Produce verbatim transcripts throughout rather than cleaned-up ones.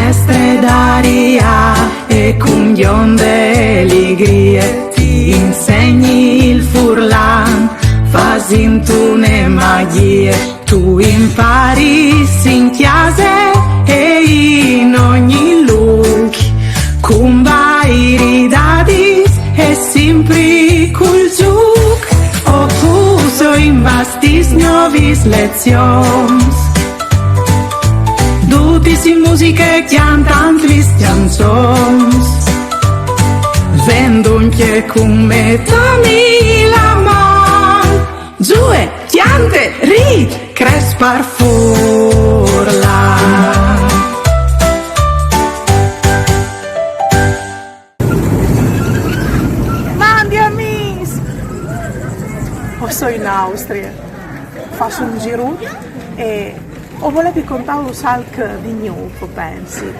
Mestre Daria e cun gjonde ligrie ti insegni il furlan, fasint une magjie. Tu imparis in cjase e in ogni lûc, cun bairi, dadis e simpri cul zûc. O puso in bastis gnovis lezions. Dutis in musiche cjantant lis cjanzons. Ven duncje cun me, dami la man. Zue, cjante, rît, cres par furlan. Mandi amîs! O soi in Austrie. Fâs un zirut e o volevi contâus alc di gnûf, o pensi.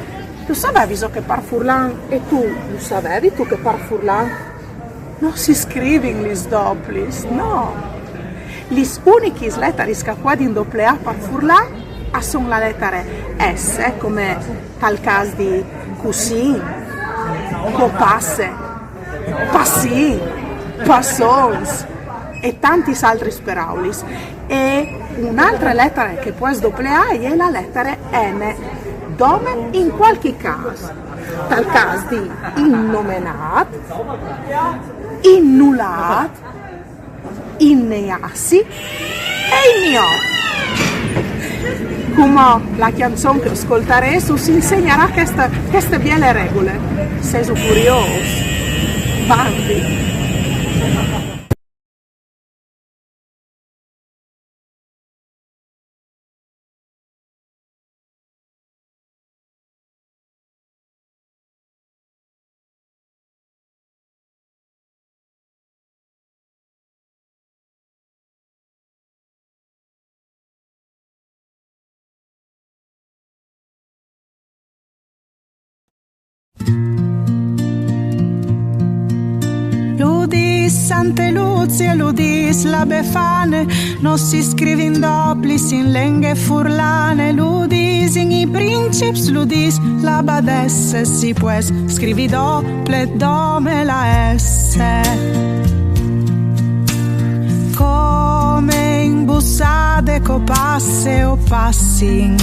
Tu savevis che par furlan, e tu lu savevis tu che par furlan no si scrivin lis doplis, no. Lis unichis letaris che a puedin dopleâ par furlan a son la letare S, come tal câs di cussin, copasse, passin, passons e tantis altris peraulis. E une altre letare che pues dopleâ e je la letare N, dome in cualchi câs, tal câs di innomenât, innulât, inneassi e inniot. Cumò la cjançon che o scoltarês us insegnarà cheste, cheste biele regule. Sêso curiôs? Mandi! Lu dîs Sante Luzie, lu dîs la Befane, no si scrivin doplis in lenghe furlane, lu disin i princips, lu dîs la badesse, si pues scrivi doplet dome la S. Come in bussade, copasse o passin,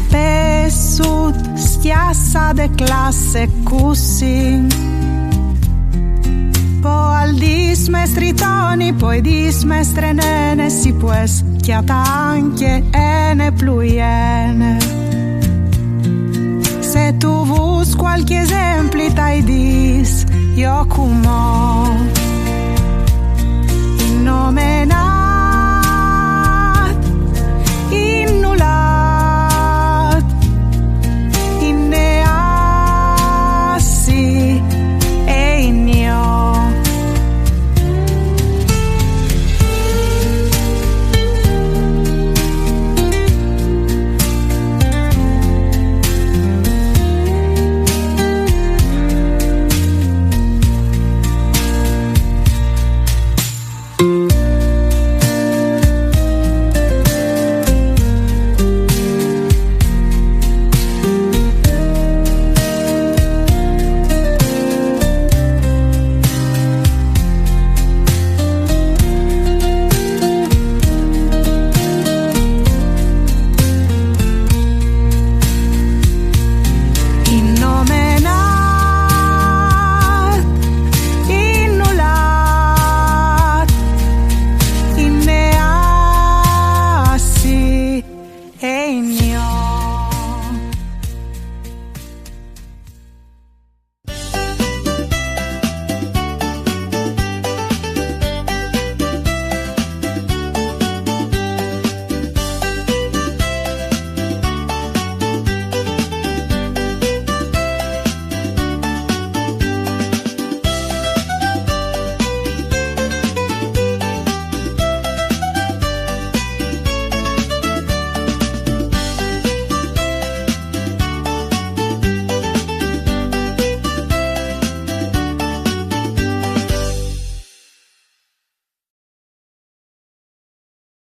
pessut, scjassade, classe, cussin. Po al dîs mestri Toni, po al dîs mestre Nene, si pues cjatâ ancje N plui N. Se tu vûs cualchi esempli, tai dîs, jo cumò